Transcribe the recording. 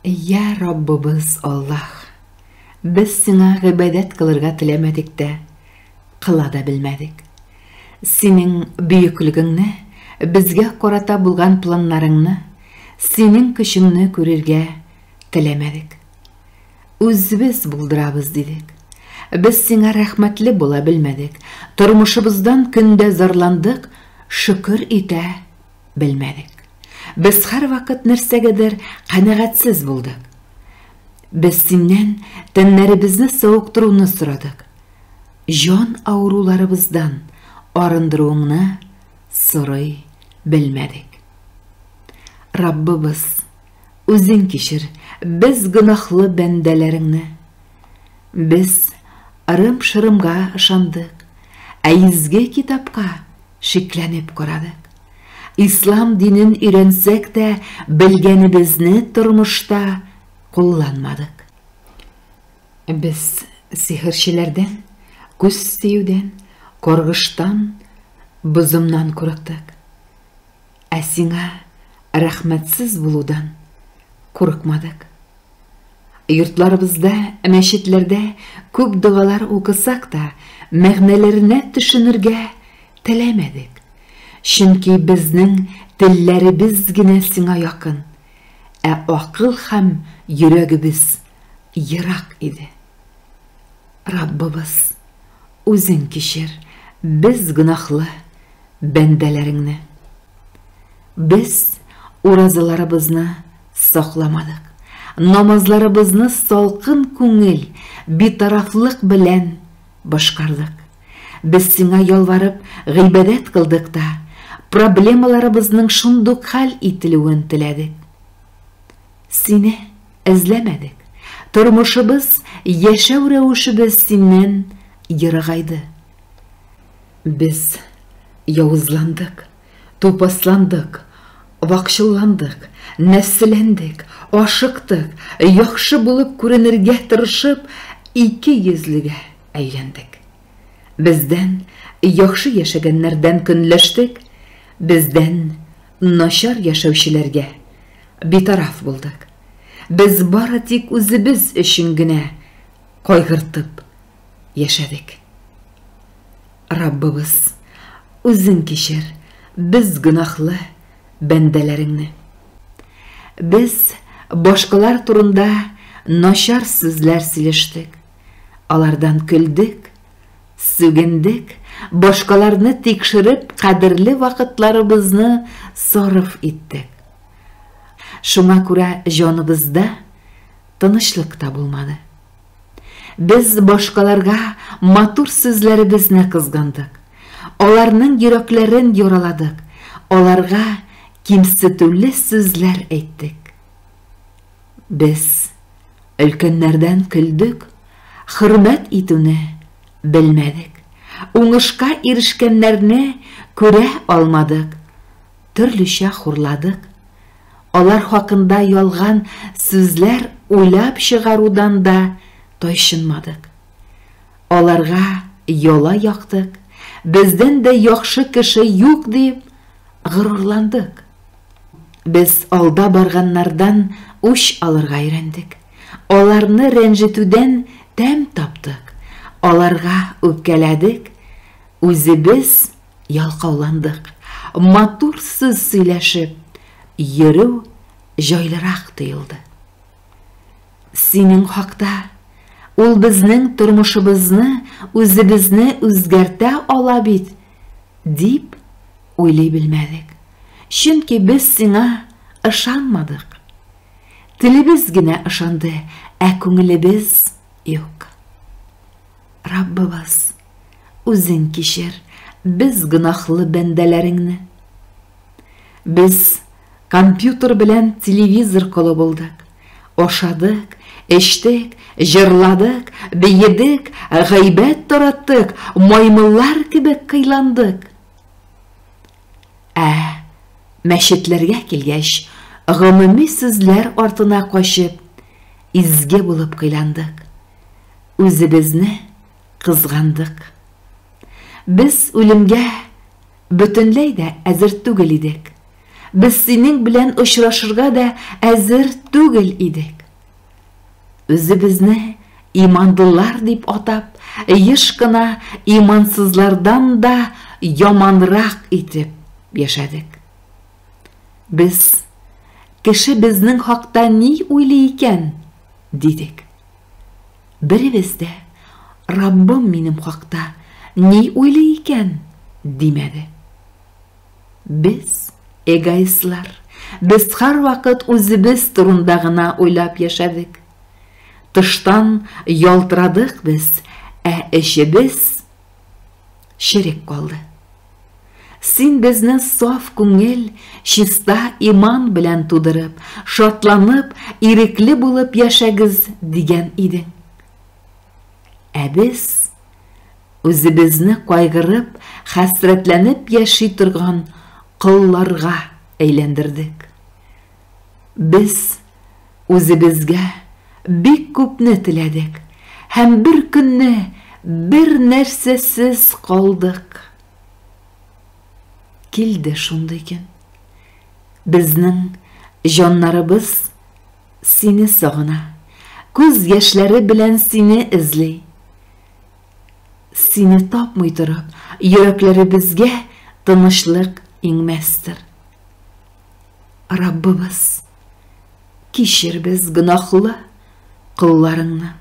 Йа Раббыбыз Аллаһ, без Сиңа гыйбадәт кылырга теләмәдек тә, кыла да белмәдек. Синең бөеклегеңне, безгә карата булган планнарыңны, Синең көчеңне күрергә теләмәдек. Үзебез булдырабыз дидек. Без Сиңа рәхмәтле була белмәдек, тормышыбыздан көн дә зарландык, шөкер итә белмәдек. Без һәрвакыт нәрсәгәдер канәгатьсез булдык. Без синнән тәннәребезне савыктыруны сорадык. Җан авыруларыбыздан арындыруыңны сорый белмәдек. Раббыбыз, үзең кичер без гөнаһлы бәндәләреңне. Без ырым-шырымга ышандык, ә изге китапка шикләнеп карадык. Ислам динен өйрәнсәк тә, белгәнебезне тормышта кулланмадык. Без сихерчеләрдән, күз тиюдән, каргыштан, бозымнан курыктык. Ә сиңа рәхмәтсез булудан курыкмадык. Йортларыбызда, мәчетләрдә күп догалар укысак та, мәгънәләренә төшенергә теләмәдек. Чөнки безнең телләребез генә сиңа якын, ә акыл һәм йөрәгебез ерак иде. Раббыбыз, үзең кичер без гөнаһлы бәндәләреңне. Без уразаларыбызны сакламадык. Намазларыбызны салкын күңел, битарафлык белән башкардык. Без сиңа ялварып гыйбадәт кылдык та, проблемаларыбызның шундук хәл ителүен теләдек. Сине эзләмәдек. Тормышыбыз, яшәү рәвешебез синнән ерагайды. Без явызландык, тупасландык, вакчылландык, нәфселәндек, ашыктык, яхшы булып күренергә тырышып, ике йөзлегә әйләндек. Бездән яхшы яшәгәннәрдән көнләштек, бездән начар яшәүчеләргә битараф булдык. Без бары тик үзебез өчен генә кайгыртып яшәдек. Раббыбыз, үзең кичер без гөнаһлы бәндәләреңне. Без башкалар турында начар сүзләр сөйләштек. Алардан көлдек, сүгендек, башкаларны тикшереп, кадерле вакытларыбызны сарыф иттек. Шуңа күрә җаныбызда тынычлык та булмады. Без башкаларга матур сүзләребезне кызгандык. Аларның йөрәкләрен яраладык. Аларга кимсетүле сүзләр әйттек. Без өлкәннәрдән көлдек, хөрмәт итүне белмәдек. Уңышка ирешкәннәрне күрә алмадык, төрлечә хурладык. Алар хакында ялган сүзләр уйлап чыгарудан да тайчынмадык. Аларга яла яктык, бездән дә яхшы кеше юк дип горурландык. Без алда барганнардан үч алырга өйрәндек. Аларны рәнҗетүдән тәм таптык. Аларга үпкәләдек, үзебез ялкауландык. Матур сүз сөйләшеп, йөрү җайлырак тоелды. Синең хакта ул безнең тормышыбызны, үзебезне үзгәртә ала бит, дип уйлый белмәдек. Чөнки без сиңа ышанмадык. Телебез генә ышанды, ә күңелебез юк. Раббыбыз, үзең кичер без гөнаһлы бәндәләреңне. Без компьютер белән телевизор колы булдык. Ашадык, эчтек, җырладык, биедек, гайбәт тараттык, маймыллар кебек кыйландык. Ә мәчетләргә килгәч, гомуми сүзләр артына качып, изге булып кыйландык. Үзебезне кызгандык. Без үлемгә бөтенләй дә әзер түгел идек. Без синең белән очрашырга да әзер түгел идек. Үзебезне иманлылар дип атап, еш кына имансызлардан да яманрак итеп яшәдек. Без, кеше безнең хакта ни уйлый икән, дидек. Беребез дә, Раббым минем хакта ни уйлый икән, димәде. Без, эгоистлар, без һәрвакыт үзебез турында гына уйлап яшәдек. Тыштан ялтырадык без, ә эчебез черек калды. Син безне саф күңел, чиста иман белән тудырып, шатланып, ирекле булып яшәгез дигән идең. Ә без үзебезне кайгырып, хәсрәтләнеп яши торган колларга әйләндердек. Без үзебезгә бик күпне теләдек һәм бер көнне бер нәрсәсез калдык. Килде шундый көн. Безнең җаннарыбыз сине сагына, күз яшьләре белән сине эзли. Сине тапмый торып, йөрәкләребезгә тынычлык иңмәстер. Раббыбыз, кичер без гөнаһлы колларыңны.